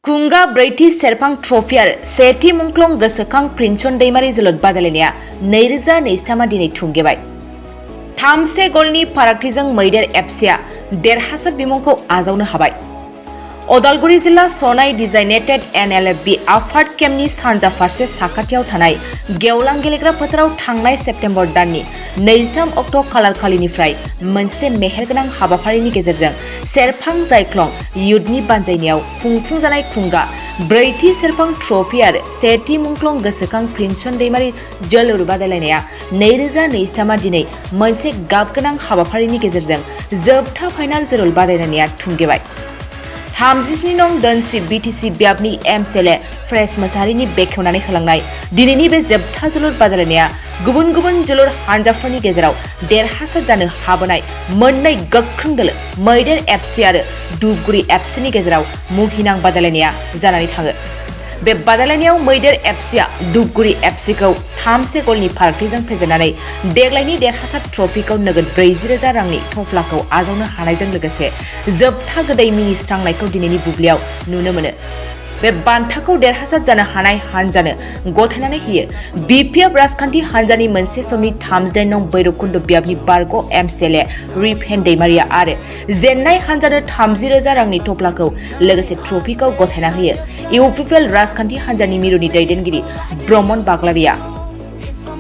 कुंगा ब्रैथि सेरफां ट्रफी आरो सेथि मुंख्लं गोसोखां प्रिन्सन दैमारि जोलुर बादायलायनाया 2023 दिनै थुंगेबाय। 3 गलनि फारागथिजों मैदेर एफसीआ देरहासार बिमुंखौ आजावनो हाबाय। अदालगुरि जिल्ला सनाय डिजाइनेटेड एनएलएफबि आफाद केम्पनि सानजा फारसे साखाथियाव थानाय गेवलां गेलेग्रा फोथाराव थांनाय सेप्तेम्बर दाननि 23 अक्ट' खालारखालिनिफ्राय मोनसे मेहेरगोनां हाबाफारिनि गेजेरजों सेरफां जायख्लं युथनि बानजायनायाव खुंफुंजानाय कुंगा ब्रैथि सेरफां ट्रफी आरो सेथि मुंख्लं गोसोखां प्रिन्सन दैमारि जोलुर बादायलायनाया 2023 दिनै मोनसे गाबगोनां हाबाफारिनि गेजेरजों जोबथा फाइनाल जोलुर बादायलायनाया थुंगेबाय। 37 नं दोनस्रि बिटिसि ब्याबनि एमसीएलए फ्रेस मोसाहारिनि बेखेवनानै होलांनाय दिनैनि बे जोबथा जोलुर बादायलायनाया गुबुन गुबुन जोलुर हानजाफोरनि गेजेराव देरहासार जानो हाबोनाय मोननै गोख्रों दोलो मैदेर एफसी आरो धुपगुरि एफसीनि गेजेराव मुहिनां बादायलायनाया जानानै थाङो। बे बादायलायनायाव मैदेर एफसीआ धुपगुरि एफसीखौ 3 गलनि फारागथिजों फेजेननानै देग्लायनि देरहासार ट्रफीखौ नोगोद 40,000 रांनि थफ्लाखौ आजावनो हानायजों लोगोसे जोबथा गोदै मिनिस्रांनायखौ दिनैनि बुब्लियाव नुनो मोनो। बे बान्थाखौ देरहासार जानो हानाय हानजानो गथायनानै होयो बिपिएफ राजखान्थि हानजानि मोनसे समनि 38 नं भैरबकुन्द ब्याबनि बारग' एमसीएलए रिफेन दैमारिया आरो जेन्नाय हानजानो 30,000 रांनि थफ्लाखौ लोगोसे ट्रफीखौ गथायना होयो इउपिपिएल राजखान्थि हानजानि मिरुनि दैदेनगिरि ब्रह्मन बाग्लारिया।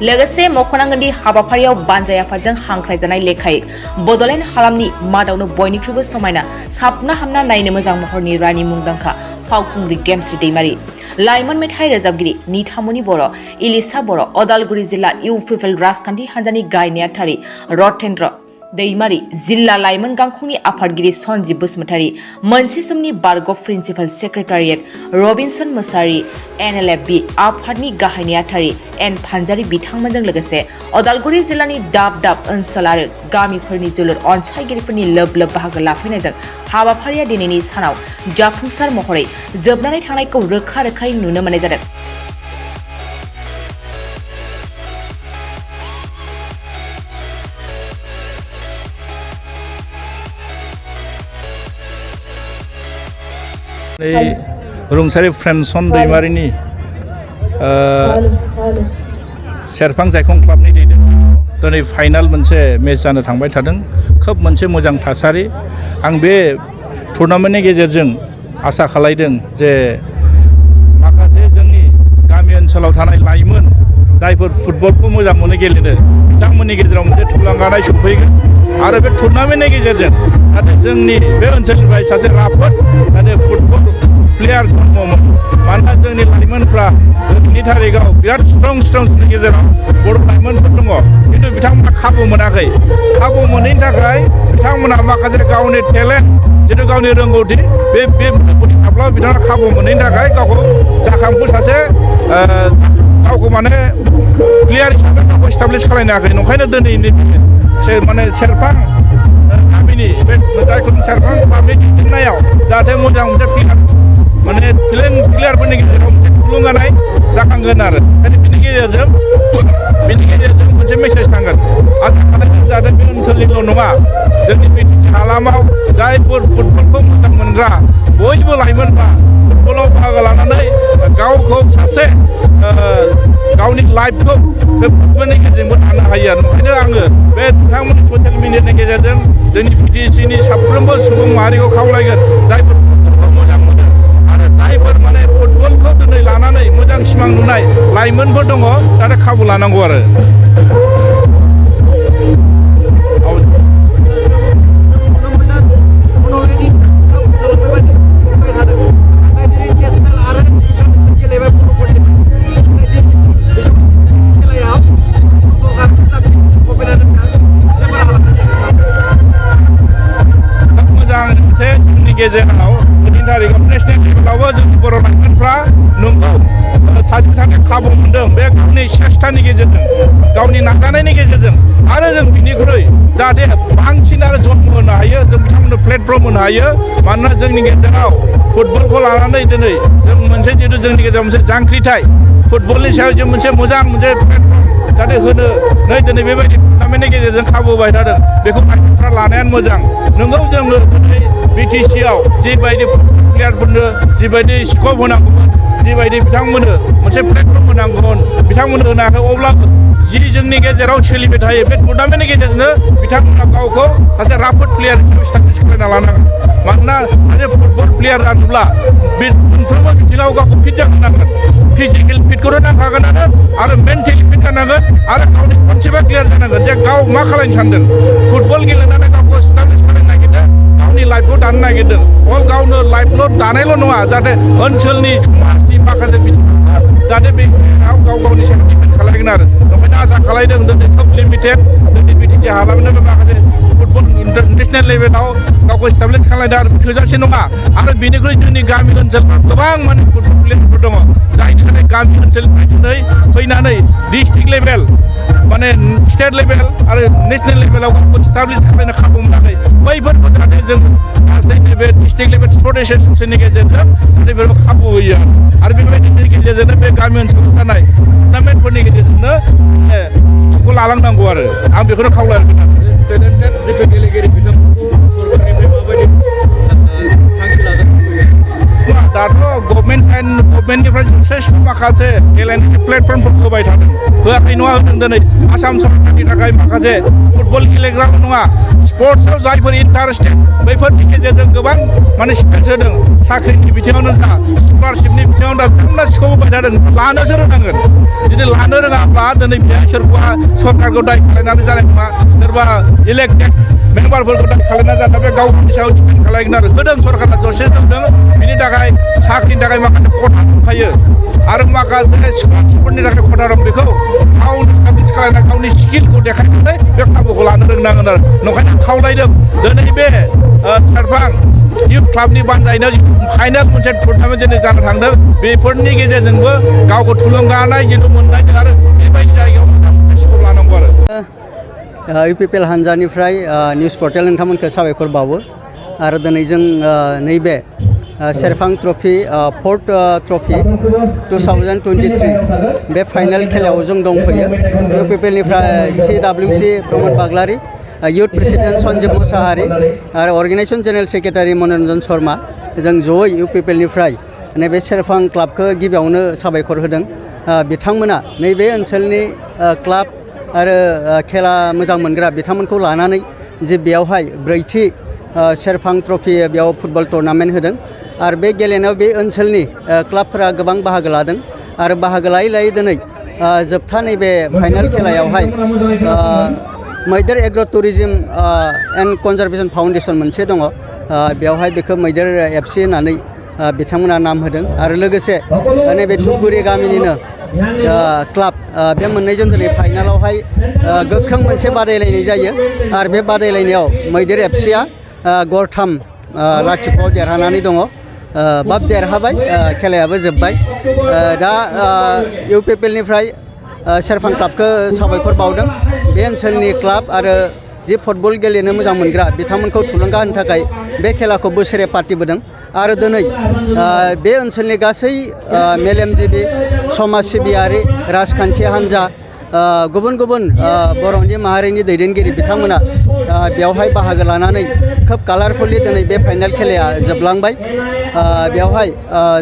लोगोसे मख'नांगोनदि हाबाफारियाव बानजाय आफादजों हांख्रायजानाय लेखायै बड'लेण्ड हालामनि मादावनो बयनिख्रुइबो समायना साबना हामना नायनो मोजां महरनि रानि मुंदांखा फावखुंग्रि गेमस्रि दैमारि, लाइमोन मेथाइ रोजाबगिरि निथामनि बर', इलिसा बर', अदालगुरि जिल्ला इउपिपिएल राजखान्थि हानजानि गाहाय नेहाथारि रतेन्द्र दैमारि, जिल्ला लाइमोन गांखंनि आफादगिरि सन्जीब बसुमतारी, मोनसे समनि बारग' प्रिन्सिपाल सेक्रेटारियेट रबिनसन मोसाहारि, एनएलएफबि आफादनि गाहाय नेहाथारि एन फानजारि बिथांमोनजों लोगोसे अदालगुरि जिल्लानि दाब दाब ओनसोल आरो गामिफोरनि जोलुर अनसायगिरिफोरनि लोब लोब बाहागो लाफैनायजों हाबाफारिया दिनैनि सानाव जाफुंसार महरै जोबनानै थांनायखौ रोखा रोखायै नुनो मोननाय जादों। रुंसारि प्रिन्सन दैमारिनि सेरफां जायख्लं क्लाबनि दैदेनगिरियाव दिनै फाइनाल मोनसे मेच जानो थांबाय थादों। खोब मोनसे मोजां थासारि। आं बे टुर्नामेन्टनि गेजेरजों आसा खालायदों जे माखासे जोंनि गामि ओनसोलाव थानाय लाइमोन जायफोर फुटबलखौ मोजां मोनो गेलेनो बिथांमोननि गेजेराव मोनसे थुलुंगानाय सफैगोन आरो बे टुर्नामेन्टनि गेजेरजों जाहाथे जोंनि बे ओनसोलनिफ्राय सासे राफोद जाहाथे फुटबल प्लेयार जन्म मानोना जोंनि लाइमोनफ्रा दिनैनि थारिखआव बिराद स्ट्रंनि गेजेराव बर' लाइमोनफोर दङ खिन्थु बिथांमोना खाबु मोनाखै। खाबु मोनैनि थाखाय बिथांमोना माखासे गावनि टेलेन्ट जिथु गावनि रोंगौथि बे रोंगौथि थाब्लाबो बिथाङा खाबु मोनैनि थाखाय गावखौ जाखांफु सासे गावखौ माने प्लेयार हिसाबै गावखौ इस्टाब्लिस खालामनो हायाखै। नंखायनो दिनैनि सेरफां गामिनि बे जायखौ सेरफां क्लाबनि दैदेननायाव जाहाथे मोजां मोनसे प्लेयारफोरनि गेजेराव मोनसे थुलुंगानाय जाखांगोन आरो बेनि गेजेरजों मोनसे मेसेज थांगोन। आसा खालामदों जाहाथे बे ओनसोलनिल' नङा जोंनि बिटिसि हालामाव जायफोर फुटबलखौ मोजां मोनग्रा बयबो लाइमोनफ्रा फुटबलाव बाहागो लानानै गावखौ सासे गावनि लाइफखौ बे फुटबलनि गेजेरजोंबो थानो हायो आरो ओंखायनो आङो बे नोंथांमोननि ससियेल मिडियानि गेजेरजों जोंनि बिटिसिनि साफ्रोमबो सुबुं माहारिखौ खावलायगोन जायफोर फुटबलखौ मोजां मोनो आरो जायफोर फुटबलखौ दिनै लानानै मोजां सिमां नुनाय लाइमोनफोर दङ जाहाथे खाबु लानांगौ आरो। गेजेराव दिनैनि थारिखआव नेसनेल लेभेलावबो जोंनि बर' लाइमोनफ्रा नंगौ सासे खाबु मोनदों बे गावनि सेस्थानि गेजेरजों गावनि नाजानायनि गेजेरजों आरो जों बिनिख्रुइ जाहाथे बांसिन आरो जन्म होनो हायो जों बिथांमोननो प्लेटफर्म होनो हायो। मानोना जोंनि गेजेराव फुटबलखौ लानानै दिनै जों मोनसे जिहेतु जोंनि गेजेराव मोनसे जांख्रिथाय फुटबलनि सायाव जों मोनसे मोजां मोनसे प्लेटफर्म जाहाथे होनो नै दिनै बेबायदि टुर्नामेन्टनि गेजेरजों खाबु होबाय थादों बेखौ लाइमोनफ्रा लानायानो मोजां। नोंगौ जोङो दिनै बिटिसिआव जिबायदि प्लेयारफोरनो जिबायदि स्कप होनांगौमोन जिबायदि बिथांमोननो मोनसे प्लेटफर्म होनांगौमोन बिथांमोननो होनो हायाखै अब्लाबो जि जोंनि गेजेराव सोलिबाय थायो बे टुर्नामेन्टनि गेजेरजोंनो बिथांमोना गावखौ सासे राफोद प्लेयार हिसाबै स्टाब्लिस खालामना लानांगोन मानोना सासे फुटबल प्लेयार जानोब्ला बे मोनफ्रोमबो बिथिङाव गावखौ फिट जानांगोन फिजिकेल फिटखौथ' नांखागोनानो आरो मेन्टेलि फिट जानांगोन आरो गावनि मोनसेबा क्लियार जानांगोन जे गाव मा खालामनो सानदों फुटबल गेलेनानै गावखौ स्टाब्लिस खालामनो नागिरदों गावनि लाइफखौ दानो नागिरदों अल गावनो लाइफल' दानायल' नङा जाहाथे ओनसोलनि समाजनि माखासे बिथिङाव जाहाथे बे गाव गावनि सायाव डिपेन्ड खालामगोन आरो ओंखायनो आसा खालामदों दिनै खोब लिमिटेड जोंनि बिटिसि हालामैनो माखासे फुटबल इन्टारनेसनेल लेभेलाव गावखौ स्टाब्लिस खालामदों आरो थोजासे नङा आरो बेनिख्रुइ जोंनि गामि ओनसोलफ्राव गोबां माने फुटबल प्लेयारफोर दङ जायनि थाखाय गामि ओनसोलनिफ्राय दिनै फैनानै डिस्ट्रिक्ट लेभेल माने स्टेट लेभेल आरो नेसनेल लेभेलाव गावखौ स्टाब्लिस खालामनो खाबु मोनाखै बैफोरखौ जाहाथे जों गासै बे डिस्ट्रिक्ट लेभेल स्पर्ट एस'सियेसननि गेजेरजों जाहाथे बेफोरखौ खाबु होयो आरो बेबायदिनि गेजेरजोंनो बे गामि ओनसोलाव थानाय टुर्नामेन्टफोरनि गेजेरजोंनो स्कपखौ लालांनांगौ आरो आं बेखौनो खावलायगोन टेलेन्टेड जिथु गेलेगिरि बिथांमोनखौ सरकारनिफ्राय माबायदि थांखि लागोन दाथ' गभर्नमेन्टनिफ्राय जथेस्थ माखासे गेलेनायनि प्लेटफर्मफोर होबाय थादों होआखै नङा होदों दिनै आसाम सरकारनि थाखाय माखासे फुटबल गेलेग्राल' नङा स्पर्ट्सआव जायफोर इन्टारेस्टेड बैफोरनि गेजेरजों गोबां माने स्पेन्स होदों साख्रिनि बिथिङावनो जा स्कलारशिपनि बिथिङावनो जा बिथांमोना स्कप होबाय थादों लानोसो रोंनांगोन जुदि लानो रोङाब्ला दिनै बेहाय सोरबा सरकारखौ दाय खालामनानै जानाय नङा सोरबा इलेक्टेड मेम्बारफोरखौ दाय खालामना जाना बे गावनि सायाव डिपेन्ड खालामगोन आरो होदों सरकारा जथेस्थ होदों बिनि थाखाय साख्रिनि थाखाय माखासे खथा दंखायो आरो माखासे स्कलारशिपफोरनि थाखाय खथा दं बेखौ गावनो स्टाब्लिस खालामना गावनि स्किलखौ देखायनानै बे खाबुखौ लानो रोंनांगोन आरो नंखायनो खावलायदों दिनै बे सेरफां इउथ क्लाबनि बानजायनायाव फाइनाल मोनसे टुर्नामेन्ट जेरै जानो थांदों बेफोरनि गेजेरजोंबो गावखौ थुलुंगा होनाय जितु मोननाय आरो बेबायदि जायगायाव मोजां मोनसे स्कप लानांगौ आरो इउपिपिएल हानजानिफ्राय निउस पर्टेल नोंथांमोनखौ साबायखर बावो आरो दिनै जों नैबे सेरफां ट्रफि फोर्थ ट्रफि 2023 बे फाइनाल खेलायाव जों दंफैयो इउपिपिएलनिफ्राय CWC प्रमद बाग्लारी इउथ प्रेसिडेन्ट सन्जीब मोसाहारी आरो organisation general secretary Manoranjan Sharma जों जयै इउपिपिएलनिफ्राय नैबे सेरफां क्लाबखौ गिबियावनो साबायखर होदों बिथांमोना नैबे ओनसोलनि क्लाब आरो खेला मोजां मोनग्रा बिथांमोनखौ लानानै जे बेयावहाय ब्रैथि सेरफां ट्रफि बेयाव फुटबल टुर्नामेन्ट होदों आरो बे गेलेनायाव बे ओनसोलनि क्लाबफोरा गोबां बाहागो लादों आरो बाहागो लायै लायै दिनै जोबथा नैबे फाइनाल खेलायावहाय मैदेर agar' tourism and conservation foundation मोनसे दङ बेवहाय बेखौ मैदेर FC होननानै बिथांमोना नाम होदों आरो लोगोसे नैबे धुपगुरि गामिनिनो क्लाब बे मोननैजों दिनै फाइनालावहाय गोख्रों मोनसे बादायलायनाय जायो आरो बे बादायलायनायाव मैदेर FCआ गरथाम लाथिख'आव देरहानानै दङ बाब देरहाबाय खेलायाबो जोब्बाय दा इउपिपिएलनिफ्राय सेरफां क्लाबखौ साबायखर बावदों बे ओनसोलनि क्लाब आरो जि फुटबल गेलेनो मोजां मोनग्रा बिथांमोनखौ थुलुंगा होनो थाखाय बे खेलाखौ बोसोरे फाथिबोदों आरो दिनै बे ओनसोलनि गासै मेलेमजिबि समाज सिबियारि राजखान्थि हान्जा गुबुन गुबुन बर'नि माहारिनि दैदेनगिरि बिथांमोना बेवहाय बाहागो लानानै खोब कालारफुलि दिनै बे फाइनाल खेलाया जोबलांबाय बेवहाय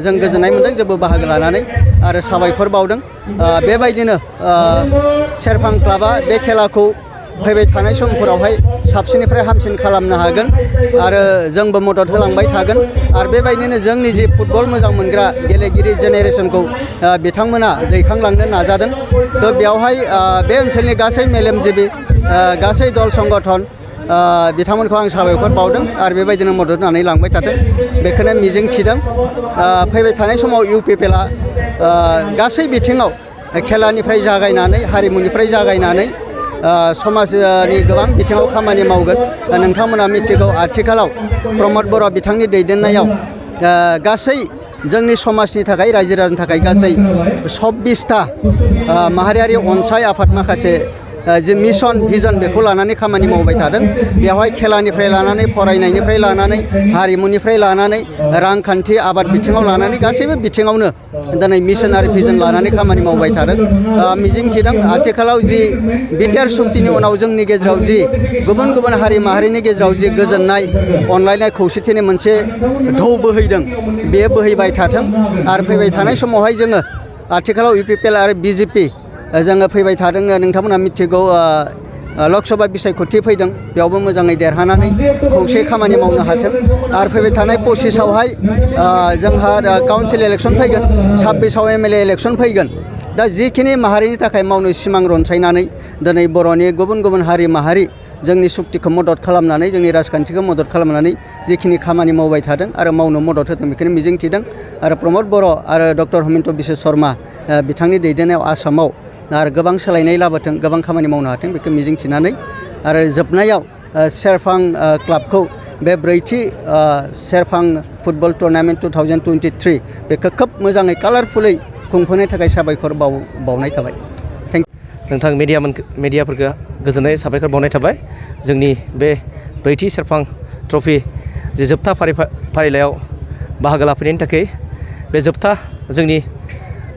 जों गोजोननाय मोनदों जेबो बाहागो लानानै आरो साबायखर बावदों बेबायदिनो सेरफां क्लाबा बे खेलाखौ फैबाय थानाय समफोरावहाय साबसिननिफ्राय हामसिन खालामनो हागोन आरो जोंबो मदद होलांबाय थागोन आरो बेबायदिनो जोंनि जि फुटबल मोजां मोनग्रा गेलेगिरि जेनेरेसनखौ बिथांमोना दैखांलांनो नाजादों थ' बेवहाय बे ओनसोलनि गासै मेलेमजिबि गासै दल संगठन बिथांमोनखौ आं साबायखर बावदों आरो बेबायदिनो मदद होनानै लांबाय थाथों बेखौनो मिजिं थिदों फैबाय थानाय समाव इउपिपिएलआ गासै बिथिङाव खेलानिफ्राय जागायनानै हारिमुनिफ्राय जागायनानै समाजनि गोबां बिथिङाव खामानि मावगोन नोंथांमोना मिथिगौ आथिखालाव प्रमद बर' बिथांनि दैदेननायाव गासै जोंनि समाजनि थाखाय रायजो राजानि थाखाय गासै 26टा माहारियारि अनसाय आफाद माखासे जे मिशन भिजन बेखौ लानानै खामानि मावबाय थादों बेवहाय खेलानिफ्राय लानानै फरायनायनिफ्राय लानानै हारिमुनिफ्राय लानानै रांखान्थि आबाद बिथिङाव लानानै गासैबो बिथिङावनो दिनै मिशन आरो भिजन लानानै खामानि मावबाय थादों मिजिंथिदों आथिखालाव जि बिटिआर सुक्तिनि उनाव जोंनि गेजेराव जि गुबुन गुबुन हारि माहारिनि गेजेराव जि गोजोननाय अनलायनाय खौसेथिनि मोनसे ढौ बोहैदों बेयो बोहैबाय थाथों आरो फैबाय थानाय समावहाय जोङो आथिखालाव UPPL आरो BJP जोङो फैबाय थादों नोंथांमोना मिथिगौ लकसभा बिसायख'थि फैदों बेयावबो मोजाङै देरहानानै खौसे खामानि मावनो हाथों आरो फैबाय थानाय 25आवहाय जोंहा काउन्सिल इलेक्सन फैगोन 26आव MLA इलेक्सन फैगोन दा जिखिनि माहारिनि थाखाय मावनो सिमां रनसायनानै दिनै बर'नि गुबुन गुबुन हारि माहारि जोंनि सुक्तिखौ मदद खालामनानै जोंनि राजखान्थिखौ मदद खालामनानै जिखिनि खामानि मावबाय थादों आरो मावनो मदद होदों बेखौनो मिजिंथिदों आरो प्रमद बर' आरो डक्टर हेमन्त बिश्व शर्मा बिथांनि दैदेननायाव आसामाव आरो गोबां सोलायनाय लाबोथों गोबां खामानि मावनो हाथों बेखौ मिजिंथिनानै आरो जोबनायाव सेरफां क्लाबखौ बे ब्रैथि सेरफां फुटबल टुर्नामेन्ट 2023 बेखौ खोब मोजाङै कालारफुलै खुंफुंनो थाखाय साबायखर बावनाय थाबाय नोंथां मिडियाफोरखौ गोजोननाय साबायखर बावनाय थाबाय जोंनि बे ब्रैथि सेरफां ट्रफि जे जोबथा फारिलाइयाव बाहागो लाफैनायनि थाखाय बे जोबथा जोंनि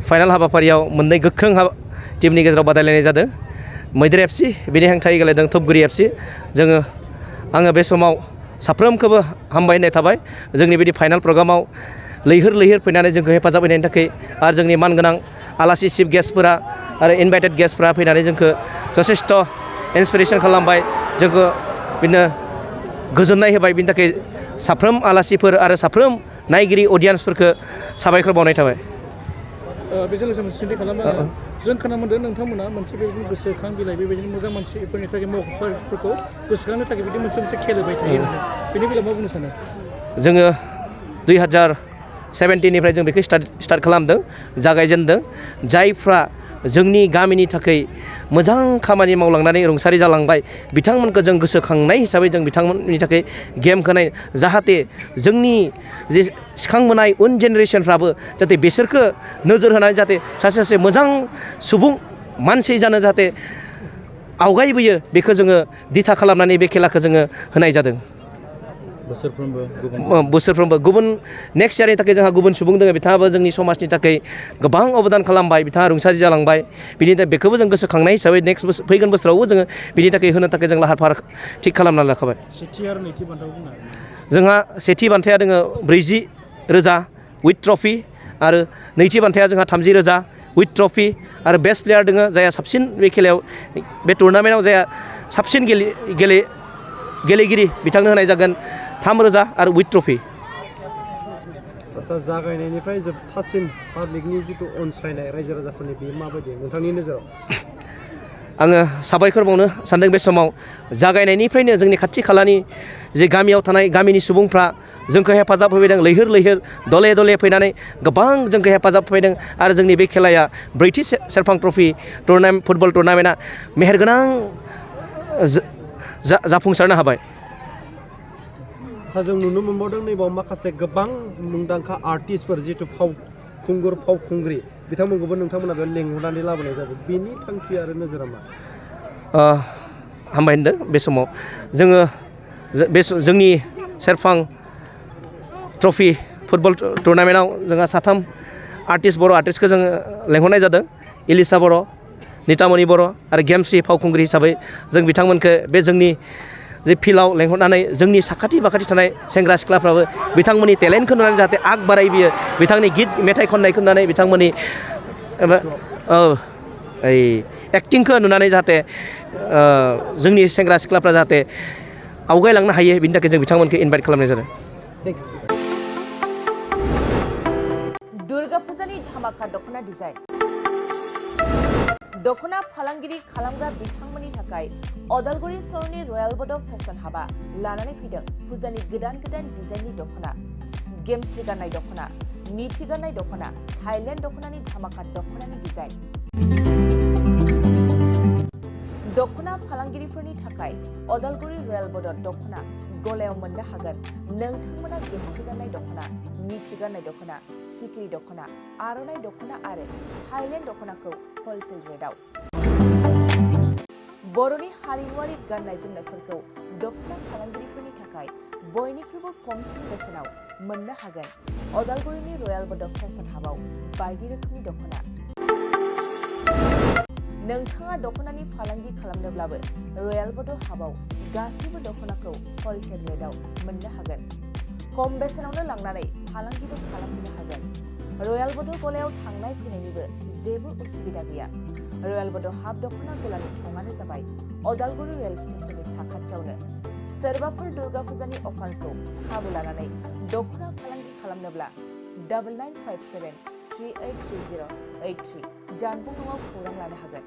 फाइनाल हाबाफारियाव मोननै गोख्रों टीमनि गेजेराव बादायलायनाय जादों मैदेर FC बेनि हेंथायै गेलेदों धुपगुरि FC आङो बे समाव साफ्रोमखौबो हामबाय होननाय थाबाय जोंनि बिदि फाइनाल प्रग्रामाव लैहोर फैनानै जोंखौ हेफाजाब होनायनि थाखाय आरो जोंनि मानगोनां आलासि चिफ गेस्टफोरा आरो इनभाइटेड गेस्टफोरा फैनानै जोंखौ जथेस्थ' इन्सपिरेसन खालामबाय जोंखौ बिदिनो गोजोननाय होबाय बिनि थाखाय साफ्रोम आलासिफोर आरो साफ्रोम नायगिरि अडियेन्सफोरखौ साबायखर बावनाय थाबाय बेजों लोगोसे मोनसे सोंथि खालामो जों खोनानो मोन्दों नोंथांमोना मोनसे बेबायदिनो गोसोखां बिलाइ बेबायदिनो मोजां मानसिफोरनि थाखाय मावख'फोरखौ गोसोखांनो थाखाय बिदि मोनसे खेल होबाय थायो बेनि बेलायाव मा बुंनो सानो जोङो 2017निफ्राय जों बेखौ स्टार्ट खालामदों जागायजेनदों जायफ्रा जोंनि गामिनि थाखाय मोजां खामानि मावलांनानै रुंसारि जालांबाय बिथांमोनखौ जों गोसोखांनाय हिसाबै जों बिथांमोननि थाखाय गेम होनाय जाहाथे जोंनि जे सिखांबोनाय उन जेनेरेसनफ्राबो जाहाथे बिसोरखौ नोजोर होनानै जाहाथे सासे मोजां सुबुं मानसि जानो जाहाथे आवगायबोयो बेखौ जोङो दिथा खालामनानै बे खेलाखौ जोङो होनाय जादों बोसोरफ्रोमबो गुबुन नेक्स्ट इयारनि थाखाय जोंहा गुबुन सुबुं दङ बिथाङाबो जोंनि समाजनि थाखाय गोबां अबदान खालामबाय बिथाङा रुंसारि जालांबाय बिनि थाखाय बेखौबो जों गोसोखांनाय हिसाबै नेक्स्ट फैगोन बोसोरावबो जोङो बिनि थाखाय होनो थाखाय जों लाहार फाहार थिग खालामना लाखाबाय जोंहा सेथि बान्थाया दङ 40,000 विथ ट्रफि आरो नैथि बान्थाया जोंहा 30,000 विथ ट्रफि आरो बेस्ट प्लेयार दङ जायहा साबसिन बे खेलायाव बे टुर्नामेन्टआव जायहा साबसिन गेलेगिरि बिथांनो होनाय जागोन 3,000 आरो विथ ट्रफि जागायनायनिफ्राय जोबथासिम पाब्लिकनि जिथु अनसायनाय रायजो राजाफोरनि बेयो माबायदि नोंथांनि नोजोराव आङो साबायखर बावनो सानदों बे समाव जागायनायनिफ्रायनो जोंनि खाथि खालानि जे गामियाव थानाय गामिनि सुबुंफ्रा जोंखौ हेफाजाब होफैदों लैहोर दले फैनानै गोबां जोंखौ हेफाजाब होफैदों आरो जोंनि बे खेलाया ब्रैथि सेरफां ट्रफि फुटबल टुर्नामेन्टआ मेहेरगोनां जाफुंसारनो हाबाय जों नुनो मोनबावदों नैबाव माखासे गोबां मुंदांखा आर्टिस्टफोर जिथु फावखुंग्रि बिथांमोनखौबो नोंथांमोना बेयाव लेंहरनानै लाबोनाय जादों बेनि थांखि आरो नोजोरा मा हामबाय होनदों बे समाव जोङो जोंनि सेरफां ट्रफि फुटबल टुर्नामेन्टआव जोंहा 3 बर' आर्टिस्टखौ जोङो लेंहरनाय जादों इलिसा बर' नितामणि बर' आरो गेमस्रि फावखुंग्रि हिसाबै जों बिथांमोनखौ बे जोंनि जे फिल्डआव लेंहरनानै जोंनि साखाथि बाखाथि थानाय सेंग्रा सिख्लाफ्राबो बिथांमोननि टेलेन्टखौ नुनानै जाहाथे आग बारायबोयो बिथांनि गित मेथाइ खननायखौ नुनानै बिथांमोननि एक्टिंखौ नुनानै जाहाथे जोंनि सेंग्रा सिख्लाफ्रा जाहाथे आवगायलांनो हायो बिनि थाखाय जों बिथांमोनखौ इनभाइट खालामनाय जादों दुर्गा फुजानि धामाका दख'ना डिजाइन दख'ना फालांगिरि खालामग्रा बिथांमोननि थाखाय अदालगुरि सहरनि रयेल बड' फेशन हाबा लानानै फैदों फुजानि गोदान डिजाइननि दख'ना गेमस्रि गाननाय दख'ना मिथि गाननाय दख'ना थाइलेण्ड दख'नानि धामाका दख'नानि डिजाइन दख'ना फालांगिरिफोरनि थाखाय अदालगुरि रयेल बड' दख'ना गलायाव मोननो हागोन नोंथांमोना गेमस्रि गाननाय दख'ना मिथि गाननाय दख'ना सिखिरि दख'ना आर'नाइ दख'ना आरो थाइलेण्ड दख'नाखौ हलसेल रेटआव बर'नि हारिमुआरि गाननाय जोमनायफोरखौ दख'ना फालांगिरिफोरनि थाखाय बयनिख्रुइबो खमसिन बेसेनाव मोननो हागोन अदालगुरिनि रयेल बड' फेशन हाबाव बायदि रोखोमनि दख'ना। नोंथाङा दख'नानि फालांगि खालामनोब्लाबो रयेल बड' हाबाव गासैबो दख'नाखौ हलसेल रेटआव मोननो हागोन। खम बेसेनावनो लांनानै फालांगिबो खालामनो हागोन। रयेल बड' गलायाव थांनाय फैनायनिबो जेबो उसुबिदा गैया। रयेल बड' हाब दख'ना गलानि थंआनो जाबाय अदालगुरि रेल स्टेशननि साखाथियावनो। सोरबाफोर दुर्गा फुजानि अफारखौ खाबु लानानै दख'ना फालांगि खालामनोब्ला 9957383083 जानबुं नङाव खौरां लानो हागोन।